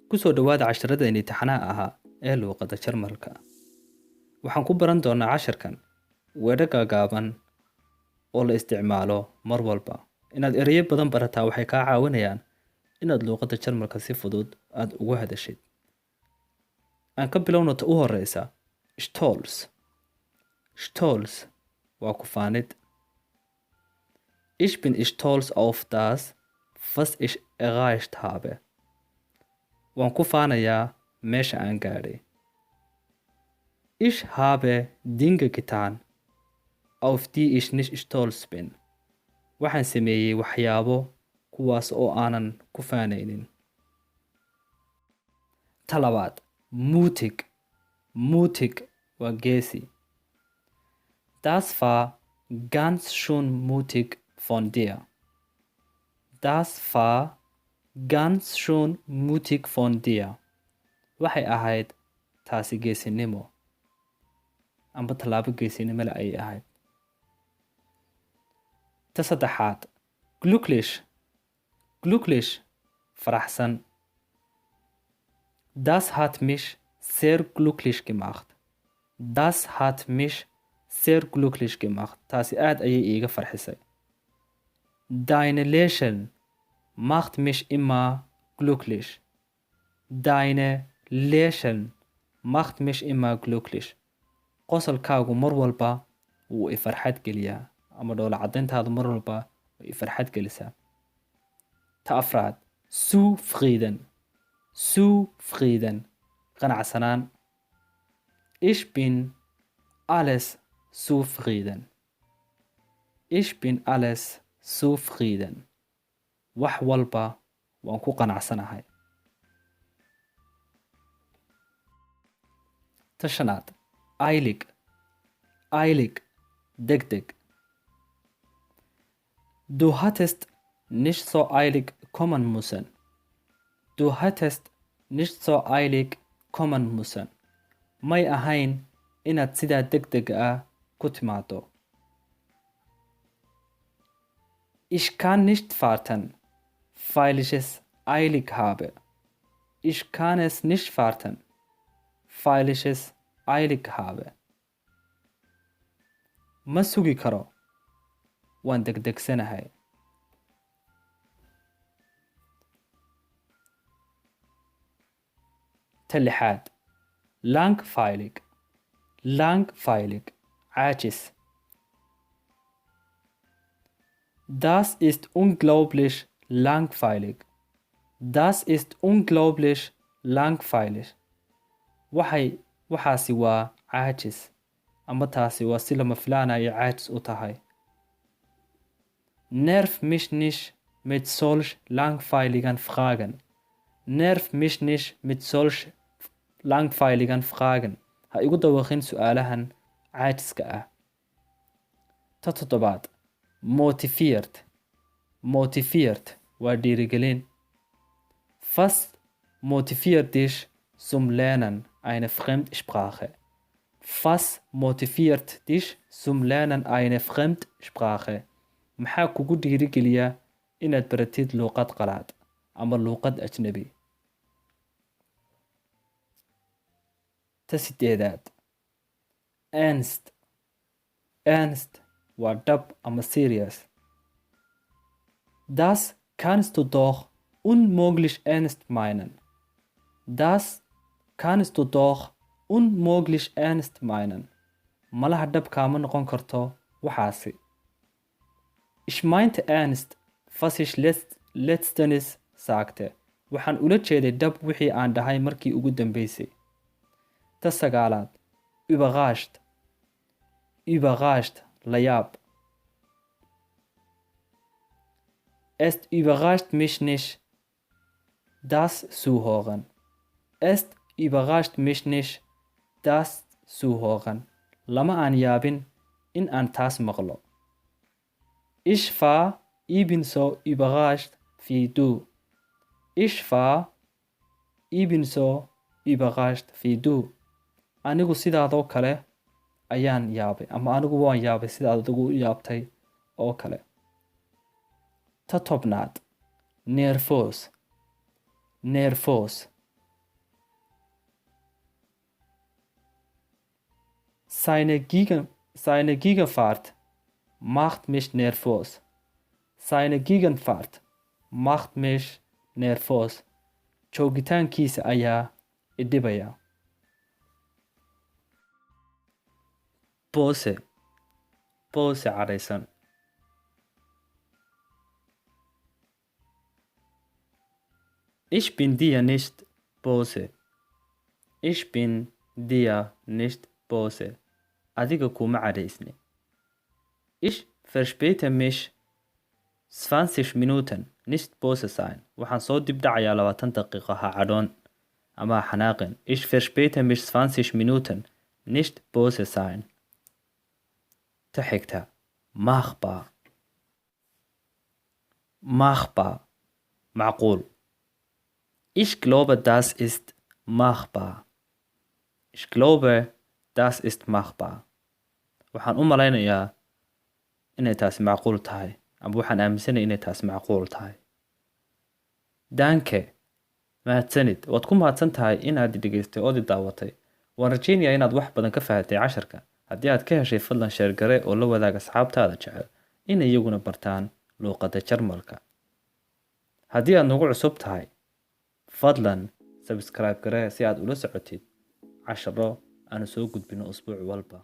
Ku soo dhowaada casharadeenii taxanaha ahaa ee luuqadda Jarmalka. Waxaan ku baran doonaa casharkan weedho gaagaaban oo la isticmaalo mar walba. Inaad ereyo badan barataa waxay kaa caawinayaan inaad luuqadda Jarmalka si fudud aad ugu hadashid. Aan ka bilowno ta u horeysa, Stolz. Stolz waa ku faanid. Ich bin stolz auf das, was ich erreicht habe. Waan ku faanayaa meesha aan gaadhay. Ich habe Dinge getan, auf die ich nicht stolz bin. Waxaan sameeyey waxyaabo kuwaas oo aanan ku faanaynin. Ta labaad, mutig. Mutig waa geesi. Das war ganz schön mutig von dir. Das war ganz schön mutig von dir. Waxay ahayd taasi geesinimo, amba tallaabo geesinimo leh ayay ahayd. Ta saddexaad, glücklich. Glücklich, faraxsan. Das hat mich sehr glücklich gemacht. Das hat mich sehr glücklich gemacht. Taasi aad ayay iiga farxisay. Deine Lächeln macht mich immer glücklich. Deine Lächeln macht mich immer glücklich. Qosolkaagu mar walba wuu i farxad geliyaa, ama dhoola caddayntaadu mar walba way i farxad gelisaa. Ta afraad, zufrieden. Zufrieden, qanacsanaan. Ich bin alles zufrieden. Ich bin alles zufrieden. Wax walba waan ku qanacsanahay. Ta shanaad, eilig. Eilig, degdeg. Du hattest nicht so eilig kommen müssen. Du hattest nicht so eilig kommen müssen. May ahayn inaad sidaa degdeg ah ku timaado. Ich kann nicht warten, weil ich es eilig habe. Ich kann es nicht warten, weil ich es eilig habe. Ma sugi karo, waan degdegsanahay. Ta lixaad, langweilig. Langweilig, caajis. Das ist unglaublich langweilig. Das ist unglaublich langweilig. Waxay waxaasi waa caajis, ama taasi waa si lama filaan ay caajis u tahay. Nerv mich nicht mit solch langweiligen Fragen. Nerv mich nicht mit solch langweiligen Fragen. Ha igu dawaqin su'aalahan caajiska ah. Ta toddobaad, motiviert. Motiviert waa dhiirigelin. Was motiviert dich zum Lernen einer Fremdsprache? Was motiviert dich zum Lernen einer Fremdsprache? Maxaa kugu dhiirigeliya inaad baratid luuqad qalaad ama luuqad ajnabi? Ta sideedaad, ernst. Ernst waa dhab ama serious. Das kannst du doch unmöglich ernst meinen. Das kannst du doch unmöglich ernst meinen. Malaha dhab kaama noqon karto waxaasi. Ich meinte ernst, was ich letztens sagte. Waxaan ula jeeday dhab wixii aan dhahay markii ugu dambeysay. Ta sagaalaad, überrascht. Überrascht, la yaab. Es überrascht mich nicht, das zu hören. Es überrascht mich nicht, das zu hören. Lama aan yaabin in aan taas maqlo. Ich war ebenso überrascht wie du. Ich war ebenso überrascht wie du. Anigu sidaadoo kale ayaan yaabay, ama anigu waan yaabay sidaad adigu u yaabtay oo kale. Ta tobnaad, nervös. Nervös. Seine Gegenwart macht mich nervös. Seine Gegenwart macht mich nervös. Joogitaankiisa ayaa i dhibaya. Böse. Böse, cadhaysan. Ich bin dir nicht böse. Ich bin dir nicht böse. Adiga kuma cadhaysni. Ich verspäte mich 20 Minuten. Nicht böse sein. Waxaan soo dib dhacayaa 20 daqiiqo, ha cadhoon ama ha xanaaqin. Ich verspäte mich 20 Minuten. Nicht böse sein. Ta xigta, machbar. Machbar, macquul. Ich glaube, das ist machbar. Ich glaube, das ist machbar. Waxaan u malaynayaa inay taasi macquul tahay, ama waxaan aaminsanay inay taasi macquul tahay. Danke, mahadsanid. Waad ku mahadsan tahay inaad i dhegaystay ood i daawatay. Waan rajaynayaa inaad wax badan ka fahatay casharka. Haddii aad ka heshay, fadlan share garee oo la wadaag asxaabtaada jecel in iyaguna bartaan luuqadda Jarmalka. Haddii aad nagu cusub tahay, fadlan subscribe garee si aad ula socotid casharo aanu soo gudbino usbuuc walba.